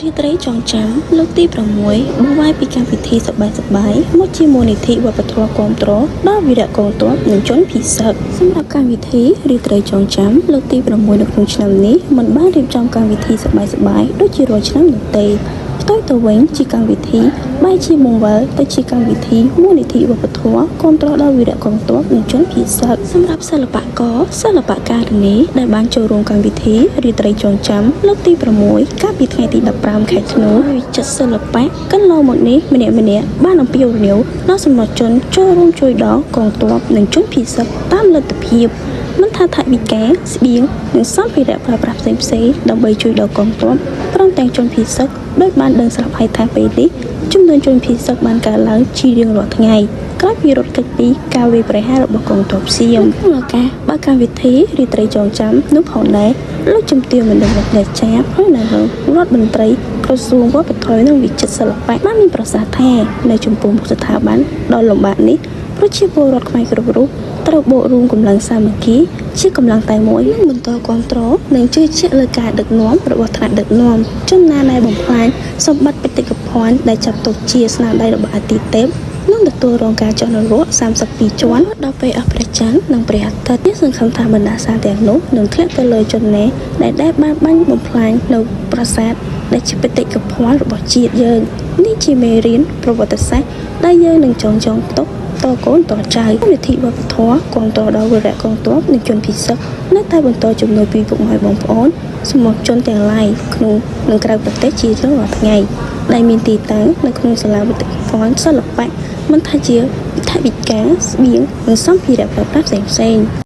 រាត្រីចងចាំលើកទី6បង្វែរពីកម្មវិធីសប្បាយៗមកជាមូលនិធិវប្បធម៌គាំទ្រដល់វីរៈកងទ័ពនិងជនភៀសសឹកសម្រាប់កម្មវិធីរាត្រីចងចាំលើកទី6នៅក្នុងឆ្នាំនេះមិនបានរៀបចំកម្មវិធីសប្បាយៗដូចជារាល់ឆ្នាំនោះទេផ្ទុយទៅវិញជាកម្មវិធីបែរជាបង្វិលទៅជាកម្មវិធីមូលនិធិវប្បធម៌គាំទ្រដល់វីរៈកងទ័ពនិងជនភៀសសឹកសម្រាប់សិល្បករសិល្បការិនីដែលបានចូលរួមកម្មវិធីរាត្រីចងចាំលើកទី6កាលពីថ្ងៃទី15ខែធ្នូវិចិត្រសិល្បៈកន្លងមកនេះម្នាក់ៗបានអំពាវនាវដល់សំណជនចូលរួមជួយដល់កងទ័ពនិងជនភៀសសឹកតាមលទ្ធភាពមិនថាថវិកាស្បៀងនិងសម្ភារៈប្រើប្រាស់ផ្សេងៗដើម្បីជួយដល់កងទ័ពព្រមទាំងជនភៀសសឹកដោយបានដឹងស្រាប់ហើយថាពេលនេះចំនួនជនភៀសសឹកបានកើនឡើងជារៀងរាល់ថ្ងៃក្រោយពីរត់គេចពីការវាយប្រហាររបស់កងទ័ពសៀមក្នុងឱកាសបើកកម្មវិធីរាត្រីចងចាំនោះផងដែរលោកជំទាវមណ្ឌលអ្នកចាហើយនៅរដ្ឋមន្ត្រីក្រសួងវប្បធម៌និងវិចិត្រសិល្បៈបានមានប្រសាសន៍ថានៅចំពោះមុខស្ថាប័នដ៏លំបាកនេះប្រជាពលរដ្ឋខ្មែរគ្រប់រូបត្រូវបូករួមកម្លាំងសាមគ្គីជាកម្លាំងតែមួយនិងបន្តគ្រប់គ្រងនិងជឿជាក់លើការដឹកនាំរបស់ថ្នាក់ដឹកនាំជនណាដែលបំផ្លាញសម្បត្តិបេតិកភណ្ឌដែលចាត់ទុកជាស្នាដៃរបស់អតិទេពនឹងទទួលរងការចោះនរក32ជាន់ដល់ពេលអស់ព្រះច័ន្ទនិងព្រះអាទិត្យនេះសង្ឃឹមថាបណ្ដាសាទាំងនោះនឹងធ្លាក់ទៅលើជនណាដែលដែលបានបាញ់បំផ្លាញនៅប្រាសាទដែលជាបេតិកភណ្ឌរបស់ជាតិយើងនេះជាមេរៀនប្រវត្តិសាស្ត្រដែលយើងនឹងចងចងទុកតកូនតចៅនិធិវប្បធម៌គាំទ្រដល់វីរៈកងទ័ពនិងជនភៀសសឹកនៅតែបន្តជំនួយពីពុកម៉ែបងប្អូនសម្រាប់ជនទាំងឡាយក្នុងនិងក្រៅប្រទេសជារៀងរាល់ថ្ងៃដែលមានទីតាំងនៅក្នុងសាលាវិទ្យាភ័ណ្ឌសិល្បៈមិនថាជាថវិកាស្បៀងនិងសម្ភារៈប្រើប្រាស់ផ្សេងៗ។